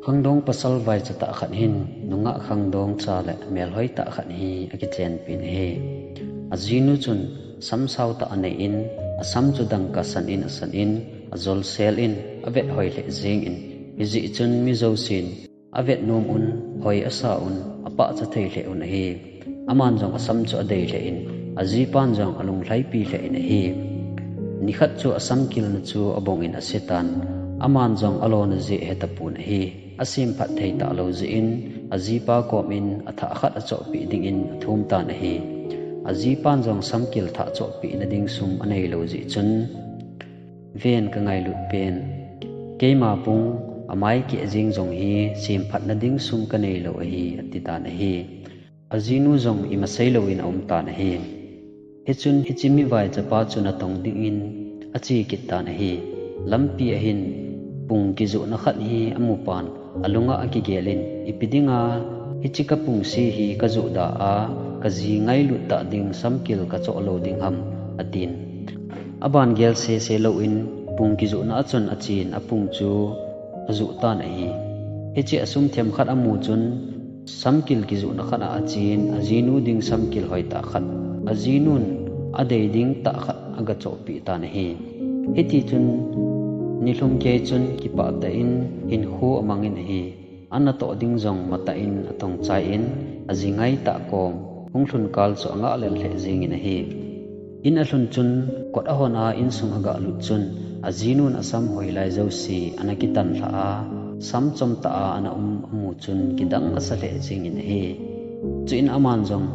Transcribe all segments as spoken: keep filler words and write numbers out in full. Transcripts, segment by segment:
Khangdong pasal vaicha tah khat hin nungah khangdong cha le melhoi tah khat hi akichenpi in ahi. Ajinu chun sam sao tah anei in, asam chu dangka san in asan in, ajolsel in, avet hoi lheh jeng in, hijeh chun mi jousen avet nom un, hoi asa un, apahcha thei lheh un ahi. Aman jong asam chu adei lheh in, ajipan jong alunglhaipi lheh in ahi. Nikhat chu asam kilna chu abong in ase tan, aman jong alona jeh hetapon ahi. Asemphat thei talou jeh in, ajipa kom in athah khat achohpeh dingin athum tan ahi. Ajipan jong samkil thah chohpeh nading sum aneilou jeh chun, Ven, kangailut pen, keima pung amai keh jeng jong hi semphat nading sum kaneilou ahi, ati tan ahi. Ajinu jong ima seilou in aum tan ahi. Hichun hiche mi vaichapa chu natong dingin ache kit tan ahi. Lampi ahin pung kijohna khat hi amupan, alunga akigel in, ipi dinga hiche kapung se hi kajoh da a, kaji ngailut tah ding samkil kachoh lou ding ham, atin. Aban gel sese louvin pung kijohna a chun achen, apung chu ajoh tan ahi. Hiche asum themkhat amu chun, samkil kijohna khat a achen, ajinu ding samkil hoitah khat, ajinun adei ding tah khat agachohpeh tan ahi. Hitichun nilhum kei chun kipah tah in hinkho amangin ahi. Anatoh ding jong matah in atong chai in, aji ngaitah kom hung lhun kal chu angah lel lheh jengin ahi. In alhun chun kot ahon a insung agalut chun, ajinun asam hoilai jouse ana kitan lhah a, sam chomtah a ana um amu chun kidang kasa lheh jengin ahi. Chuin aman jong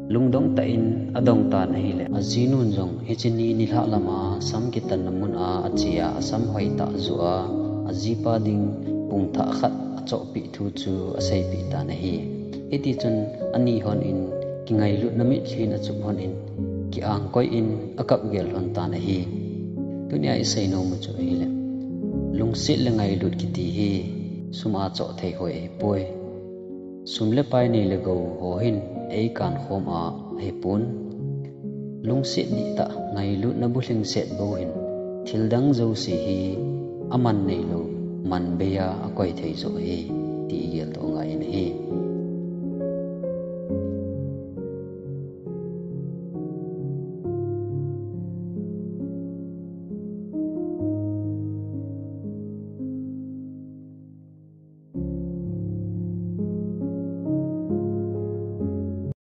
lungdong tah in adong tan ahile, ajinun jong hiche ni nilhah lama sam kitanna mun a ache a, asam hoitah joh a, ajipa ding pung thah khat achohpeh thu chu aseipeh tan ahi. Hitichun ani hon in kingailutna mitlhi in achup hon in, ki-angkoi in akap gel lhon tan ahi. Tunia isei nom u chu ahile, lungset le ngailut kiti hi sum a choh thei hoi ahipoi. Sum le pai nei le gou ho hin eikankhom a ahipon. Lungset dihtah ngailutna bulhingset bou hin thildang jouse hi aman neilou, man bei a akoi thei joh ahi, ti igel toh ngai in ahi.